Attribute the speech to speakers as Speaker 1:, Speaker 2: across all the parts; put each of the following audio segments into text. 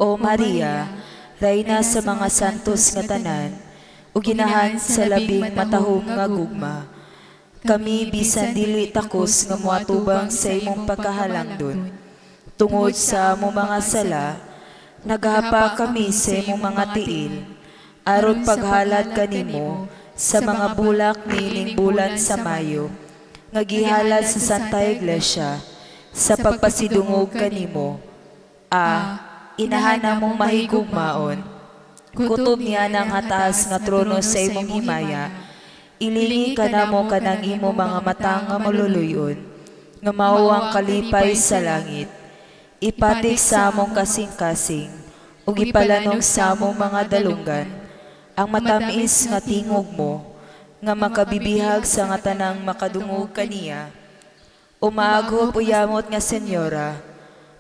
Speaker 1: O Maria, Rayna sa mga santos nga tanan, ug ginahan sa labing matahom nga gugma, kami bisan dili takos nga moatubang sa imong pagkahalangdon tungod sa among mga sala, nagahapa kami sa imong mga tiil, aron paghalad kanimo sa mga bulak niining bulan sa Mayo, nga gihalad sa Santa Iglesia, sa pagpasidungog kanimo. A, inahan namong mahigugmaon, kutob niya ng hataas nga trono sa imong himaya, ilingi kanamo kanang imo mga mata nga maluluyon, nga mao ang kalipay sa langit. Ipatik sa among kasing-kasing, ug ipalanog sa among mga dalunggan, ang matamis nga tingog mo, nga makabibihag sa nga tanang makadungog kaniya. O maaghop o yamot nga Senyora,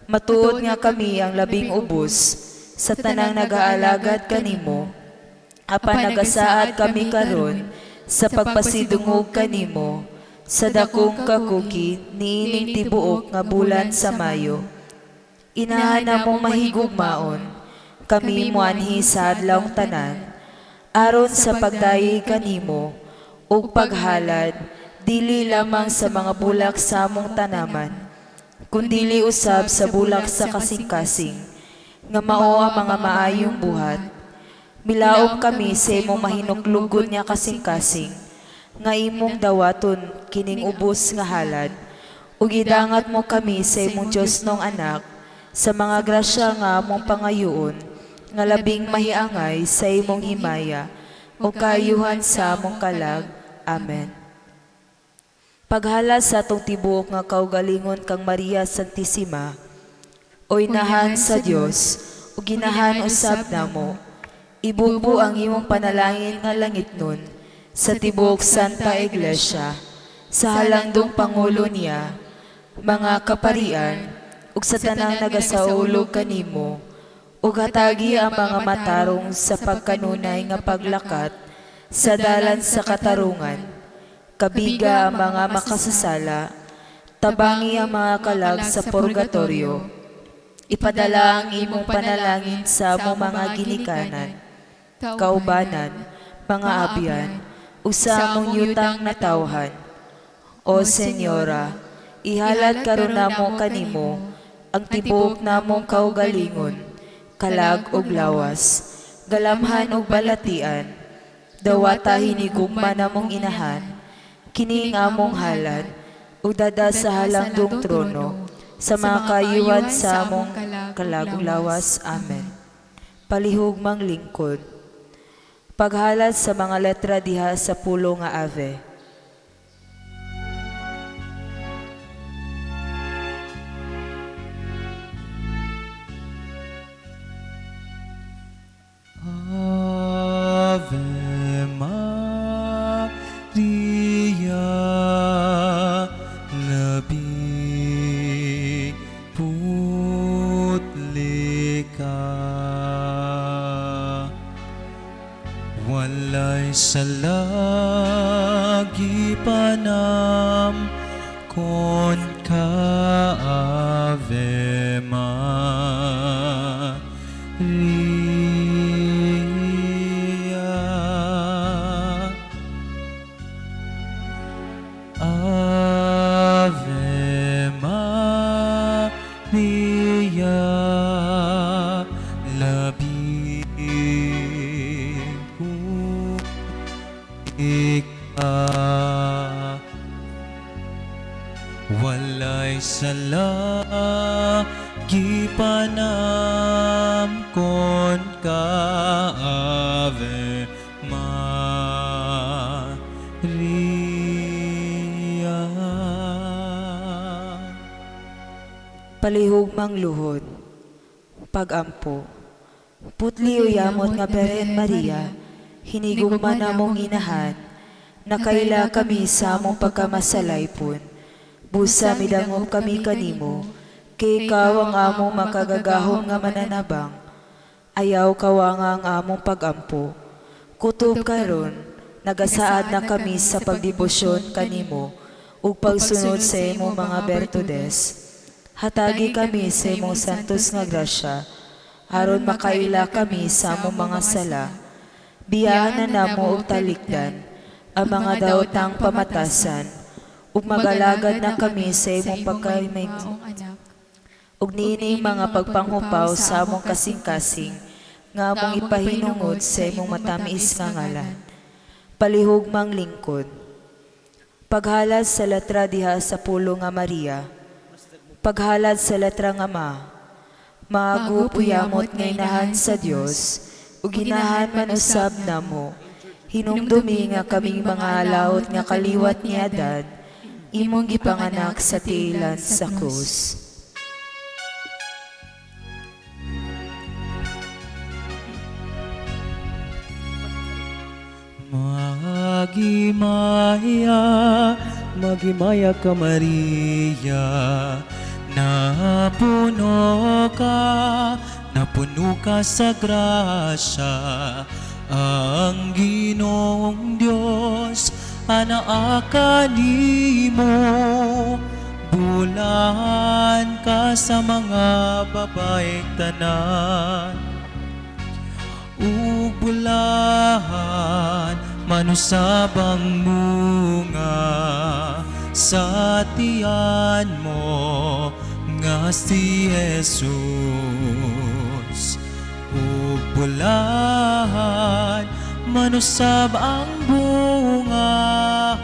Speaker 1: matuod nga kami ang labing ubos sa tanang nagaalagad kanimo, apan nagasaad kami karon sa pagpasidungog kanimo sa dakong kakuki niining tibuok nga bulan sa Mayo. Inahan namong mahigugmaon, kami muanhi sa adlawng tanan, aron sa pagdayeg kanimo ug paghalad dili lamang sa mga bulak sa among tanaman, kundili usab sa bulak sa kasing-kasing, nga mao ang mga maayong buhat. Milaom kami sa imong mahinuklugon nga kasing-kasing, nga imong dawaton kining ubos nga halad, ug idangat mo kami sa imong Diosnong Anak, sa mga grasya nga among pangayoon, nga labing mahiangay sa imong himaya, ug kaayuhan sa among kalag. Amen. Paghalad sa atong tibuok nga kaugalingon kang Maria Santissima, o inahan sa Dios, ug ginahan usab namo, ibubo ang imong panalangin nga langitnon sa tibuok Santa Iglesia, sa halangdong pangulo niya, mga kaparian, ug sa tanang nagasaulog kanimo, ug hatagi ang mga matarong sa pagkanunay nga paglakat sa dalan sa katarungan. Kabiga ang mga makasasala, tabangi ang mga kalag sa purgatorio. Ipadala ang imong panalangin sa among mga ginikanan, kaubanan, mga abyan, ug sa among yutang natawhan. O Senyora, ihalad karon namo kanimo ang tibuok namong kaugalingon, kalag ug lawas, galamhan ug balatian. Dawata hinigugma namong inahan, kining among halad, ug dada sa halangdong trono, sa mga kaayuhan sa among kalag ug lawas. Amen. Palihugmang lingkod. Paghalad sa mga letra diha sa pulo nga Ave.
Speaker 2: Ave Maria, labing putli ka. Walay sala gipanam kon ka, Ave Maria. Ave Maria, labing putli ka. Walay sala gipanamkon ka, Ave Maria.
Speaker 1: Palihugmang luhod. Pagampo. Putli o yamot nga Birhen Maria, hinigugma namong inahan, nakaila kami sa among pagkamasalaypon. Busa midangop kami kanimo, kay ikaw ang among makagagahom nga mananabang. Ayaw kawanga ang among pagampo. Kutob karon, nagasaad na kami sa pagdebosyon kanimo ug pagsunod sa imong mga bertudes. Hatagi kami sa imong santos nga grasya, Aron makaila kami sa among mga sala. Biyaan na namo og talikdan ang mga daotang pamatasan, ug magalagad na kami sa imong pagkamay
Speaker 3: Maong anak,
Speaker 1: ug niini mga pagpanghupaw sa among kasing-kasing nga among ipahinungod sa imong matamis nga ngalan. Palihog mang lingkod. Paghalad sa letra diha sa pulo nga Maria. Paghalad sa letra nga Ma. Maagu puyamot nga inahan sa Dios ug ginahan man usab namo. Hinumdumi nga kaming mga laot nga kaliwat ni Adan, imong gipanganak sa tiilan sa krus.
Speaker 2: Magimaya, magimaya ka, Maria, napuno ka sa grasya, ang Ginoong Diyos, anaa ka nimo, bulan ka sa mga babaeng tanan ug bulahan manusabang munga sa tiyan mo nga si Jesus, ug bulahan manusab ang bunga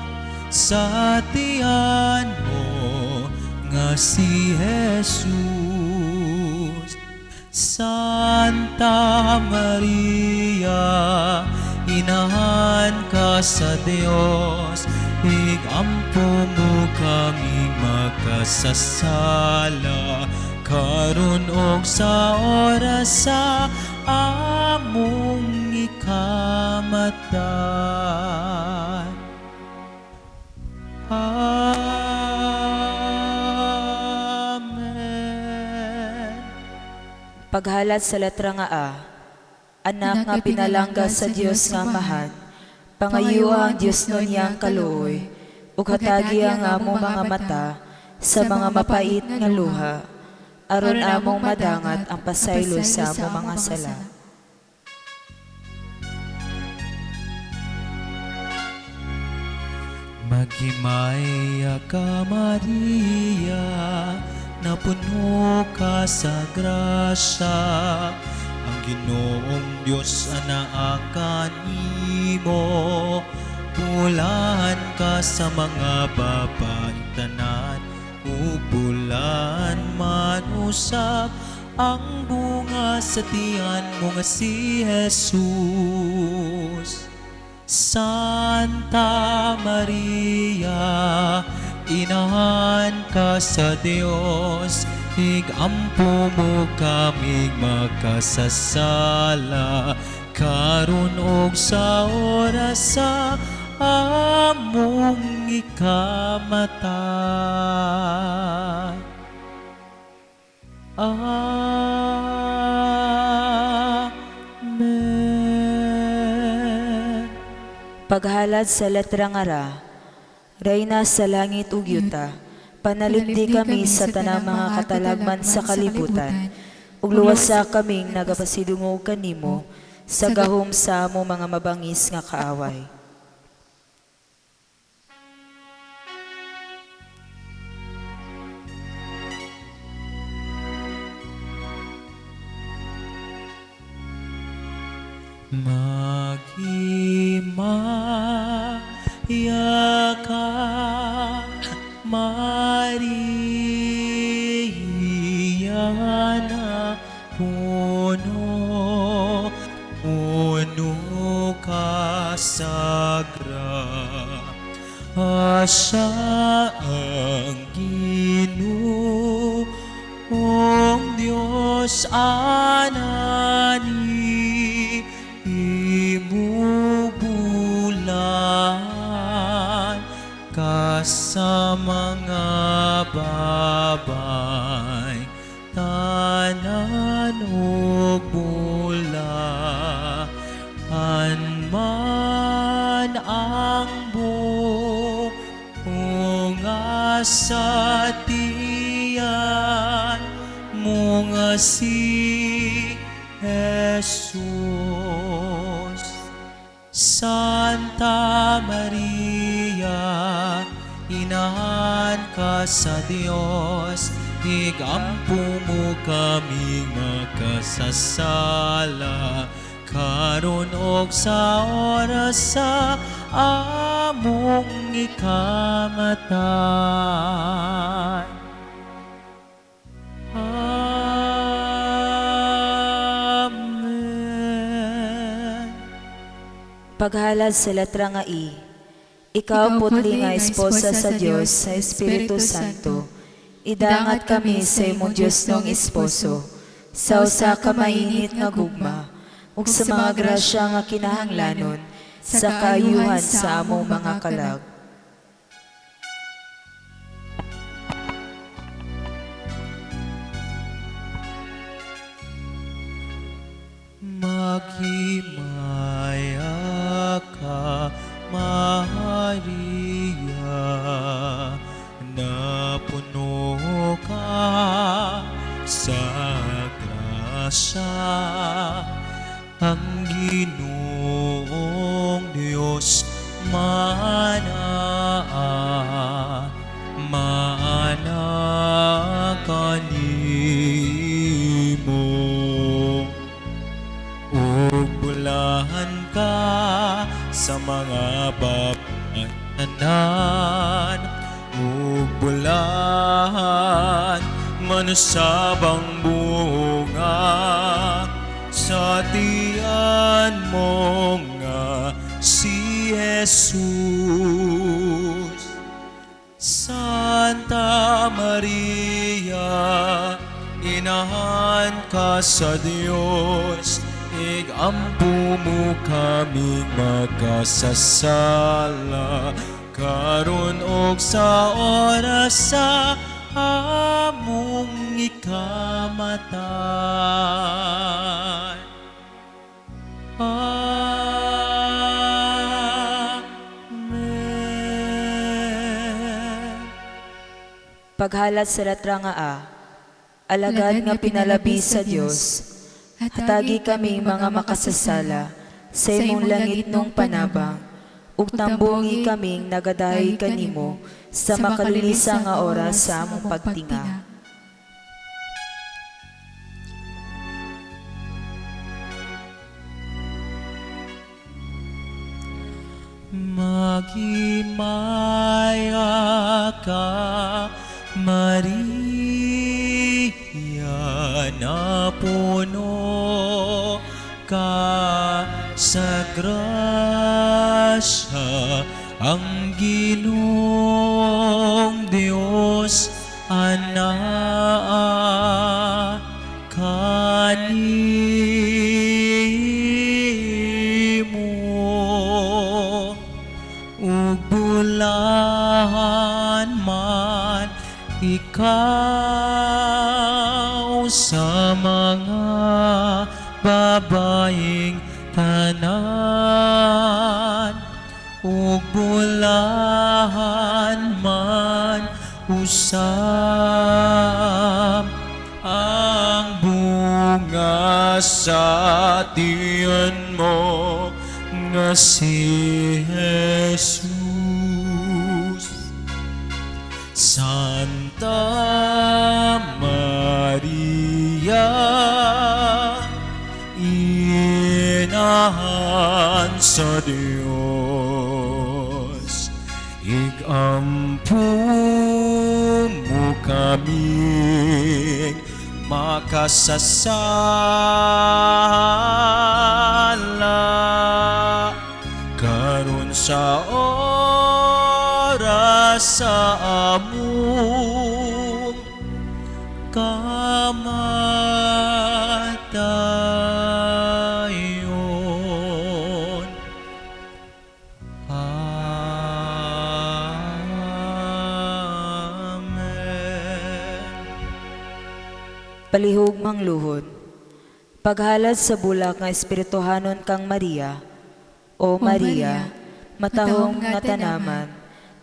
Speaker 2: sa tiyan mo nga si Jesus. Santa Maria, inahan ka sa Dios, igampo mo kaming makasasala, karon og sa oras sa among ikamatay. Amen.
Speaker 1: Paghalad sa letra nga A, anak nga pinalangga sa Dios nga Amahan, pangayuha ang Dios nun niyang kaluoy, ug hatagi ang among mga mata sa mga mapait nga luha, aron among madangat ang pasaylo sa among mga sala.
Speaker 2: Maghimaya ka, Maria, napuno ka sa grasya. Ang Ginoong Diyos anaa kanimo, bulan ka sa mga babaeng tanan, ug bulan man usab ang bunga sa tiyan mo nga si Jesus. Santa Maria, inahan ka sa Dios, igampo mo kaming makasasala, karon og sa oras sa among ikamatay. Amen.
Speaker 1: Paghalad sa letra nga Ra, Reyna sa langit ug yuta, panalipdi kami sa tanang mga katalagman sa kalibutan, ug luwasa kaming nagapasidungog kanimo sa gahom sa among mga mabangis nga kaaway.
Speaker 2: Maghimaya ka, Maria, na puno, puno ka sa grasya, ang Ginoong Diyos anani imubulan ka sa mga babay tanan ug bulan man ang bunga sa tiyan mo nga si Jesus. Santa Maria, inahan ka sa Dios, igampo mo kaming makasasala, karon og sa oras sa among ikamatay. Amen.
Speaker 1: Paghalad sa letra nga I. Ikaw, putli nga esposa sa Dios sa Espiritu Santo, idangat kami sa imong Dios nong esposo, sa usa ka mainit nga gugma, ug sa mga grasya nga kinahanglanon, sa kaayuhan sa among mga kalag.
Speaker 2: Maghimaya ka, Maria, napuno ka sa grasya. Ang Ginoong Diyos mana, mana kanimo. Ug bulahan ka sa mga babae, ug bulahan man sa bunga sa tiyan mo nga si Jesus. Santa Maria, inahan ka sa Dios, igampo mo kaming makasasala, karon og sa oras sa among ikamatay. Amen.
Speaker 1: Paghalad sa letra nga A. Alagad nga pinalabi sa Dios, hatagi kaming mga makasasala sa imong langit nung panabang, ug tambungi kaming nagadahi kanimo sa makalulisa nga oras sa among pagtinga.
Speaker 2: Maghimaya ka, Maria, napuno ka sa grasya, ang Ginoong Diyos anaa kanimo, ug bulahan man ikaw sa mga babaeng tanan, ug bulahan man usab ang bunga sa tiyan mo nga si Jesus. Santa Maria, inahan sa Dios, igampo mo kaming makasasala, karon sa oras sa among kamatayon. Amen.
Speaker 1: Palihog mangluhod. Paghalad sa bulak nga espirituhanon kang Maria, O Maria, matahom nga tanaman,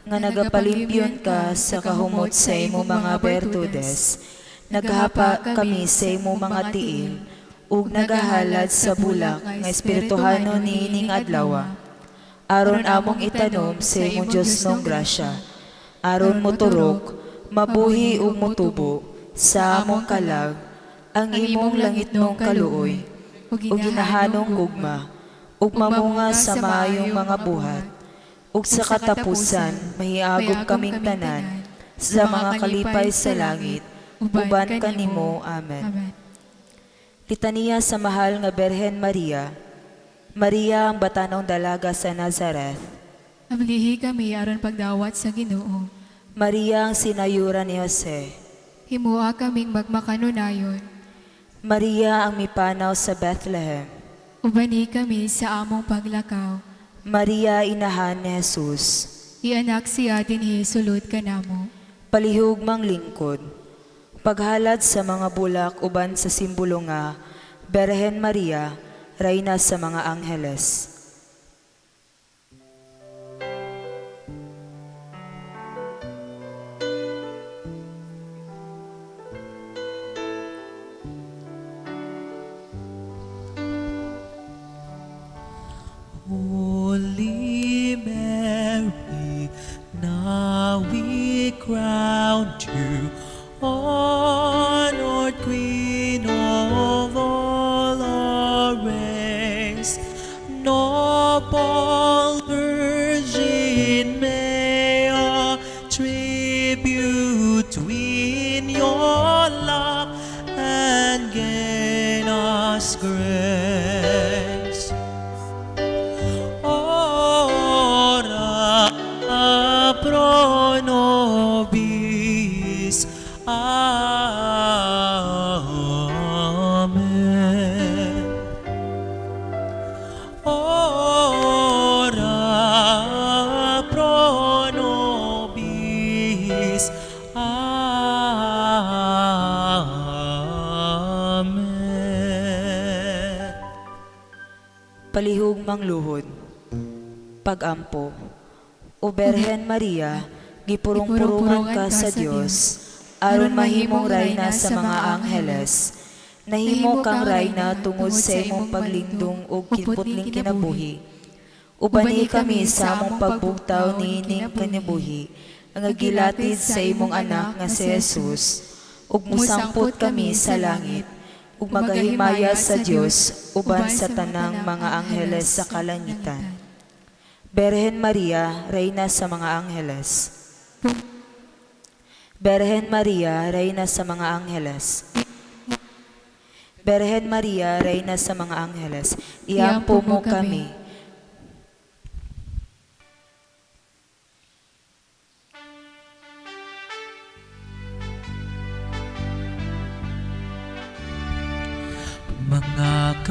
Speaker 1: nga nagapalimpyon ka sa kahumot sa imong mga bertudes, naghapa kami sa imong mga tiil, ug nagahalad sa bulak nga espirituhanon niining adlaw, aron among itanom sa imong Diosnong grasya, aron moturok, mabuhi ug motubo sa among kalag ang imong langitnong kaluoy ug ginahanong gugma, ug mamunga sa maayong mga buhat, ug sa katapusan mahiagom kaming tanan sa mga kalipay sa langit uban kanimo. Amen.
Speaker 3: Amen.
Speaker 1: Litaniya sa Mahal nga Berhen Maria. Maria ang batanong dalaga sa Nazareth.
Speaker 3: Ablihi kami aron pagdawat sa Ginoo.
Speaker 1: Maria ang sinayuran ni Jose.
Speaker 3: Himua kaming magmakanunayon.
Speaker 1: Maria ang mipanaw sa Bethlehem.
Speaker 3: Ubani kami sa among paglakaw.
Speaker 1: Maria inahan ni Jesus.
Speaker 3: Ianak siya dinhi sulod kanamo.
Speaker 1: Palihog mang lingkod. Paghalad sa mga bulak uban sa simbolo nga Berhen Maria, Reyna sa mga Angheles.
Speaker 2: Holy Mary, now we crown you honored Queen of all our race. Noble Virgin, may our tribute win your love and gain us grace. Ora pro nobis. Amen. Ora pro nobis. Amen.
Speaker 1: Palihog mangluhod. Pagampo. O Berhen Maria, gipurong-purungan ka sa Dios, aron mahimong rayna sa mga angheles. Nahimo kang rayna tungod sa imong paglingdong ug kiputling kinabuhi. Ubani kami sa among pagbugtaw niining kinabuhi, nga gilatid sa imong anak nga si Jesus, ug musangpot kami sa langit, ug magahimaya sa Dios uban sa tanang mga angheles sa kalangitan. Berhen Maria, Reyna sa mga angheles. Berhen Maria, Reyna sa mga angheles. Berhen Maria, Reyna sa mga angheles, iampo mo kami.
Speaker 2: Mga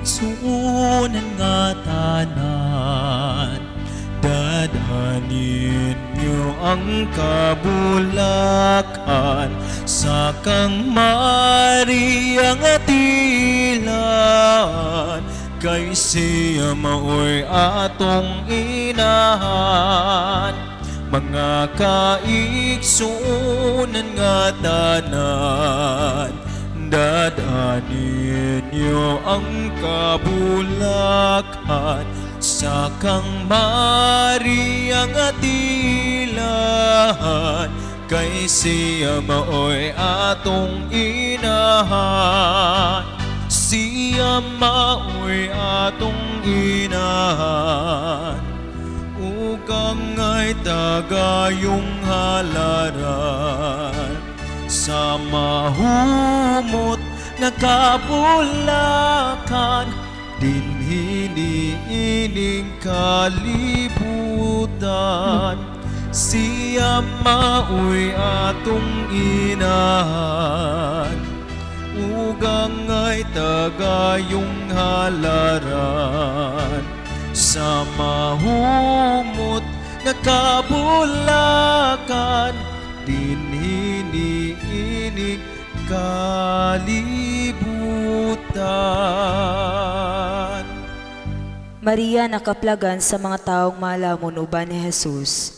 Speaker 2: kaigsuonan nga tanan, dad-an ninyo ang kabulakan sa kang Maria nga tilan, kay siya maoy atong inahan. Mga kaigsuonan nga tanan, dad-an ninyo ang kabulakan sa kang Maria nga tilan, kay siya maoy atong inahan. Siya maoy atong inahan, ug angay tagayong halaran sa mahumot nga kabulakan dinhi niining kalibutan. Siya maoy atong inahan, ug angay tagayong halaran sa mahumot nga kabulakan dinhi niining kalibutan.
Speaker 1: Maria nakaplagan sa mga taong malamon uban ni Jesus.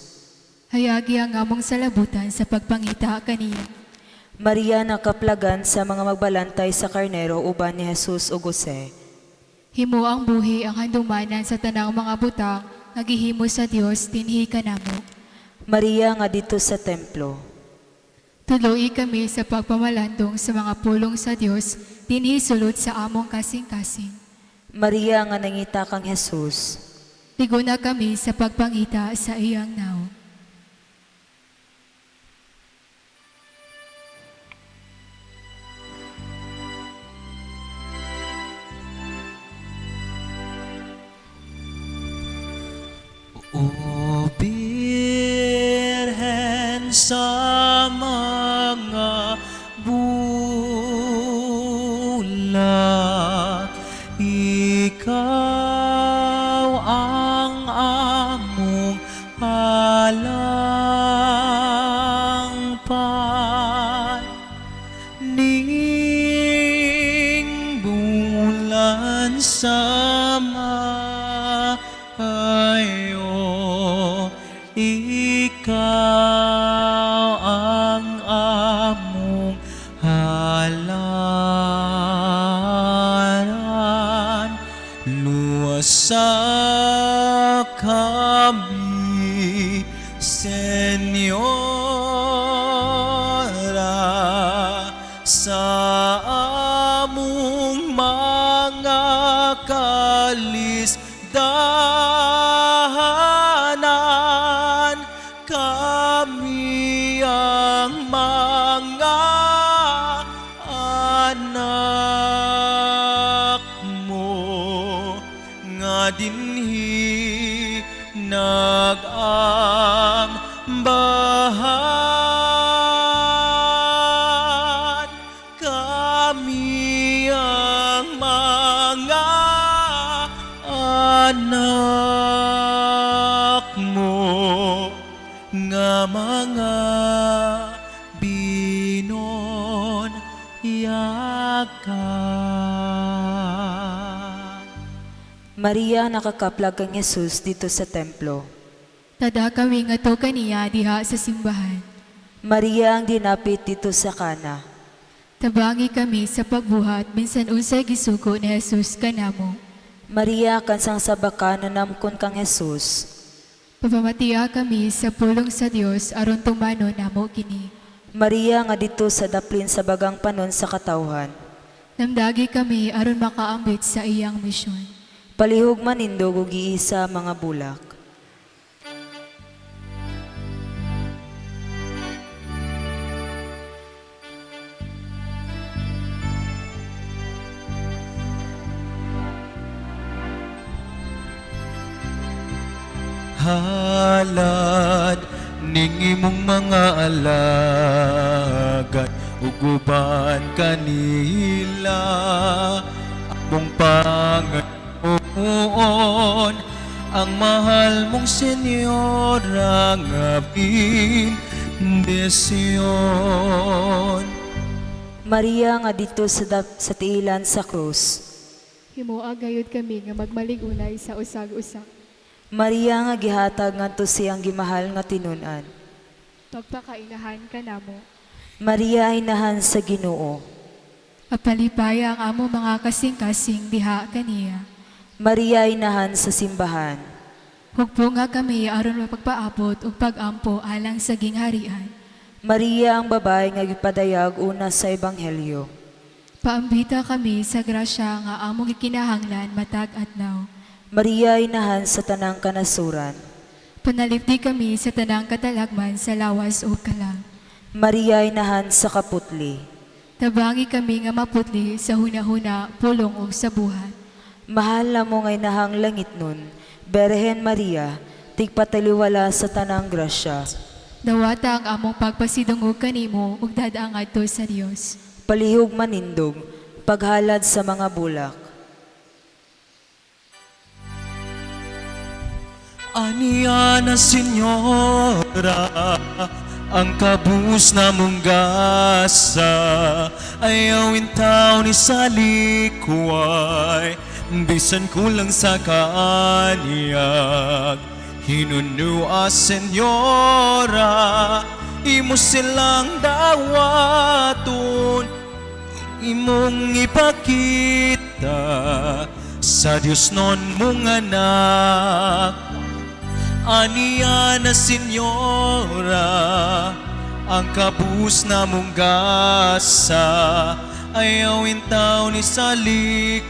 Speaker 3: Hayagi ang among salabutan sa pagpangita kaniya.
Speaker 1: Maria nakaplagan sa mga magbalantay sa karnero uban ni Jesus ug Jose.
Speaker 3: Himo ang buhi ang handumanan sa tanang mga butang nga gihimo sa Dios dinhi kanamo.
Speaker 1: Maria nga dito sa templo.
Speaker 3: Tudloi kami sa pagpamalandong sa mga pulong sa Dios dinhi sulod sa among kasing-kasing.
Speaker 1: Maria nga nangita kang Jesus.
Speaker 3: Liguna kami sa pagpangita sa iyang nawong.
Speaker 2: O Birhen sa mga bulak, ikaw ang among palangpan. Ning bulan sa maayo, ikaw ang among halaran. Luwasa kami, Senyora, sa among mga kalisdanan. Kami ang mga anak mo nga dinhi nag-ambahan. Kami ang mga anak mo nga mga binonyagan.
Speaker 1: Maria nakakaplag kang Jesus dito sa templo.
Speaker 3: Tada kami ngadto kaniya diha sa simbahan.
Speaker 1: Maria ang dinapit dito sa Kana.
Speaker 3: Tabangi kami sa pagbuhat bisan unsay gisugo ni Jesus kanamo.
Speaker 1: Maria kansang sabaka nanamkon kang Jesus.
Speaker 3: Pamamatiya kami sa pulong sa Dios aron tumano namo kini.
Speaker 1: Maria nga dito sa daplin sa bagang panon sa katawhan.
Speaker 3: Namdagi kami aron makaambit sa iyang misyon.
Speaker 1: Palihog manindog ug giisa mga bulak.
Speaker 2: Halad ning imong mga alagad ug uban kanila among Panginoon, ang mahal mong Senyora nga bendisyon.
Speaker 1: Maria nga dito sa tiilan sa krus.
Speaker 3: Himoa gayud kami nga magmalig-unay sa usag-usa.
Speaker 1: Maria nga gihatag ngadto siyang gimahal nga tinun-an.
Speaker 3: Pagpakainahan kanamo.
Speaker 1: Maria inahan sa Ginoo.
Speaker 3: Papalipaya ang amo mga kasing-kasing diha kaniya.
Speaker 1: Maria inahan sa simbahan.
Speaker 3: Hugpo nga kami aron mapagpaabot ug pagampo alang sa gingharian.
Speaker 1: Maria ang babae nga gipadayag una sa ebanghelyo.
Speaker 3: Paambita kami sa grasya nga among gikinahanglan matag adlaw.
Speaker 1: Maria inahan sa tanang kanasuran.
Speaker 3: Panalipdi kami sa tanang katalagman sa lawas ug kalag.
Speaker 1: Maria inahan sa kaputli.
Speaker 3: Tabangi kami nga maputli sa hunahuna, pulong ug sa buhat.
Speaker 1: Mahal na mo nga inahang langit nun, Berhen Maria, tigpataliwala sa tanang grasya.
Speaker 3: Dawata ang among pagpasidungog kanimo ug dad-ang ngadto sa Dios.
Speaker 1: Palihog manindog, paghalad sa mga bulak.
Speaker 2: Aniya na Senyora ang kabus na mong gasa, ayaw intaw ni salikway, bisan kulang sa kaanyag. Hinunua Senyora imo silang dawaton, imong ipakita sa Dios non mong anak. Aniya na Senyora, ang kabus na mong gasa, ayaw intaw ni salikuay,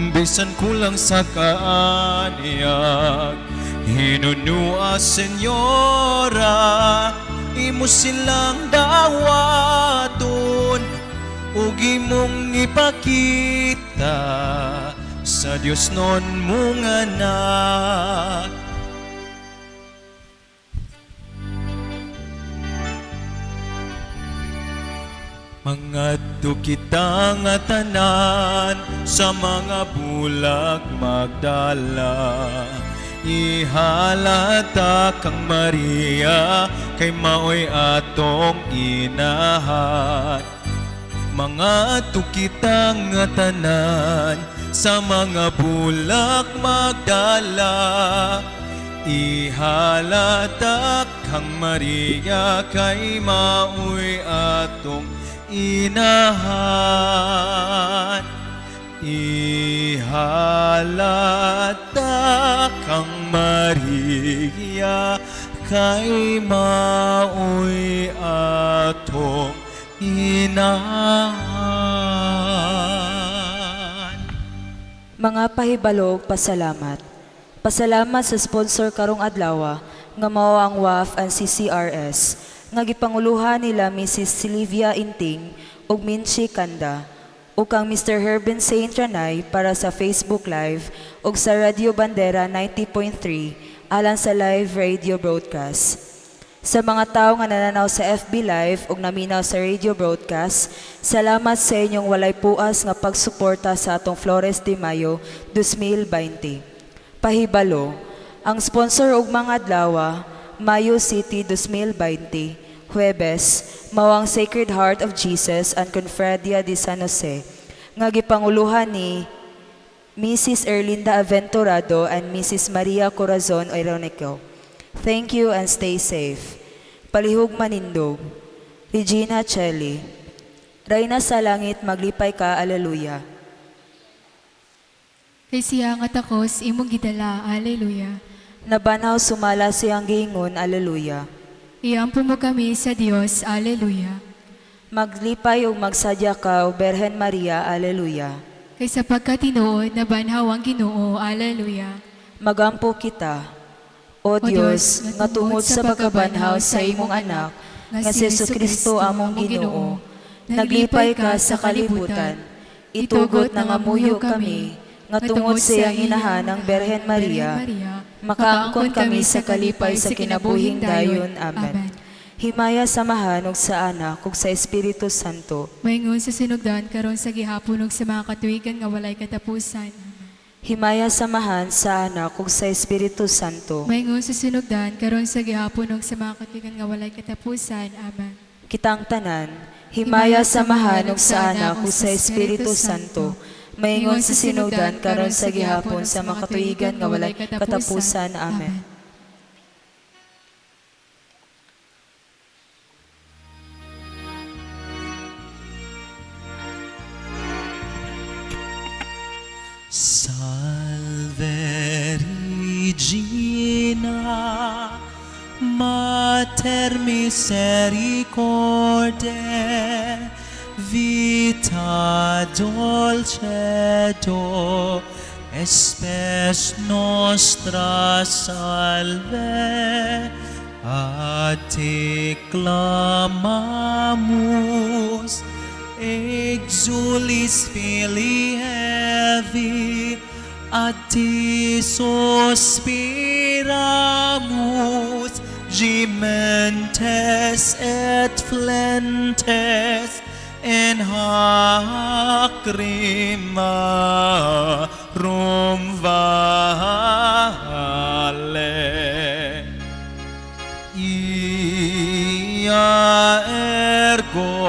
Speaker 2: bisan kulang sa kaanyag. Hinunua, Senyora, imo silang dawaton, ug imong ipakita sa Dios non mong anak. Mangadto kita nga tanan sa mga bulak Magdala. Ihalata kang Maria kay maoy atong inahan. Mangadto kita nga tanan sa mga bulak Magdala. Ihalata kang Maria kay maoy atong inahan. Ihalata kang Maria kay maoy atong inahan.
Speaker 1: Mga pahibalo ug pasalamat. Pasalamat sa sponsor karong adlaw nga mao ang WAF and CCRS nga gipanguluhan nila Mrs. Silvia Inting ug Minchi Kanda ug kang Mr. Herben Saint Ranay para sa Facebook Live ug sa Radio Bandera 90.3 alang sa live radio broadcast. Sa mga tawo nga nananaw sa FB Live ug naminaw sa radio broadcast, salamat sa inyong walay puas nga pagsuporta sa atong Flores de Mayo 2020. Pahibalo, ang sponsor og mga adlaw, Mayo City 2020, Huwebes, mao ang Sacred Heart of Jesus and Confradia de San Jose, nga gipanguluhan ni Mrs. Erlinda Aventurado and Mrs. Maria Corazon Ironico. Thank you and stay safe. Palihog manindog. Regina Coeli. Reyna sa langit, maglipay ka, Alleluia.
Speaker 3: Kay siya nga takos imong gidala. Alleluia.
Speaker 1: Nabanhaw sumala siyang giingon, Alleluia.
Speaker 3: Iampo mo kami sa Dios. Alleluia.
Speaker 1: Maglipay ug magsadya ka, O Berhen Maria, Alleluia.
Speaker 3: Kay sa pagkatinuod nabanhaw ang Ginoo. Alleluia.
Speaker 1: Magampo kita, O Dios, nga tungod sa pagkabanhaw sa imong anak, nga si Kristo among Ginoo, naglipay ka sa kalibutan, itugot na nga muyo kami, nga tungod sa iyang inahan ang Berhen Maria, makaangkon kami sa kalipay sa kinabuhing dayon. Amen. Himaya sa Amahan ug sa Anak ug sa Espiritu Santo.
Speaker 3: Maingon sa sinugdan karon sa gihapon ug sa mga katuigan nga walay katapusan.
Speaker 1: Himaya sa Amahan sa Anak ug sa Espiritu Santo.
Speaker 3: Maingon sa sinugdan karon sa gihapon ug sa mga katuigan nga walay katapusan. Amen.
Speaker 1: Kitang tanan, himaya sa Amahan ug sa Anak ug sa Espiritu Santo. Maingon sa sinugdan karon sa gihapon sa mga katuigan nga walay katapusan. Amen.
Speaker 2: Salve Regina, Mater misericordiae, vita dulcedo, spes nostra salve. A te clamamus, exulis filii Aevae, a te suspiramus, gementes et flentes in hac rimarum valle. Ia ergo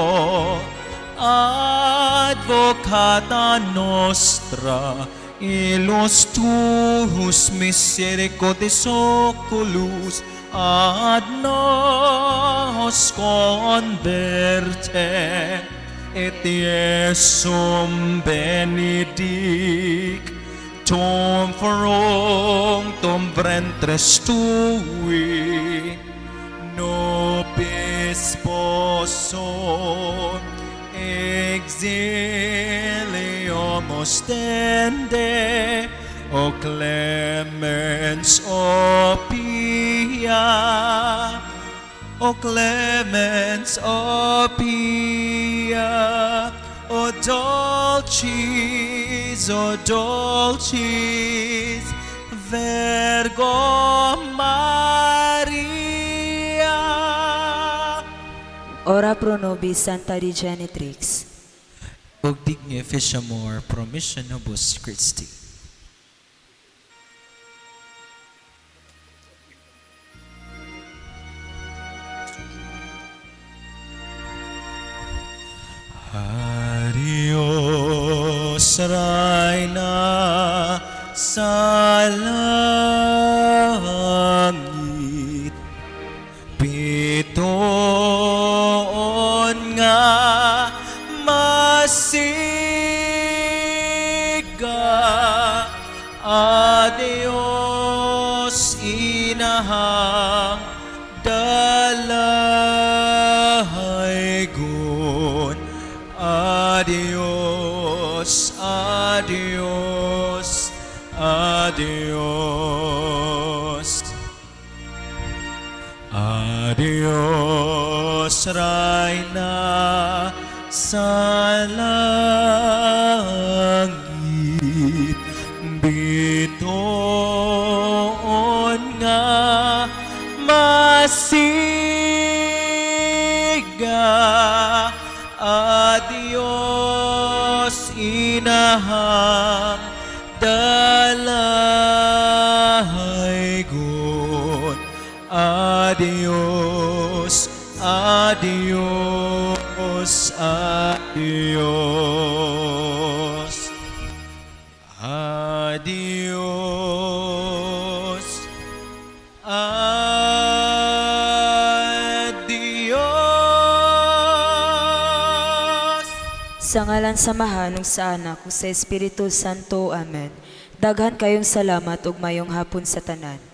Speaker 2: advocata nostra, Illos tuus misericordis oculos ad nos converte, et Iesum benedic, tum fructum ventris tui, nobis post exilium ostende, O clemens, O pia, O clemens, O pia, O dulcis, Virgo Maria.
Speaker 1: Ora pro nobis, Santa Dei Genitrix.
Speaker 2: Ug digne efficiamur promissionibus Christi. Adios, Reyna sa langit, bituon nga masiga. Adios, inahang dalaygon. Adios, adios, adios. Adios, Reyna sa langit, bituon nga masiga. Adios, inahang dalaygon. Adios, adios, adios. Adios. Adios.
Speaker 1: Sa ngalan sa Amahan ug sa Anak ug sa Espiritu Santo. Amen. Daghan kayong salamat ug mayong hapon sa tanan.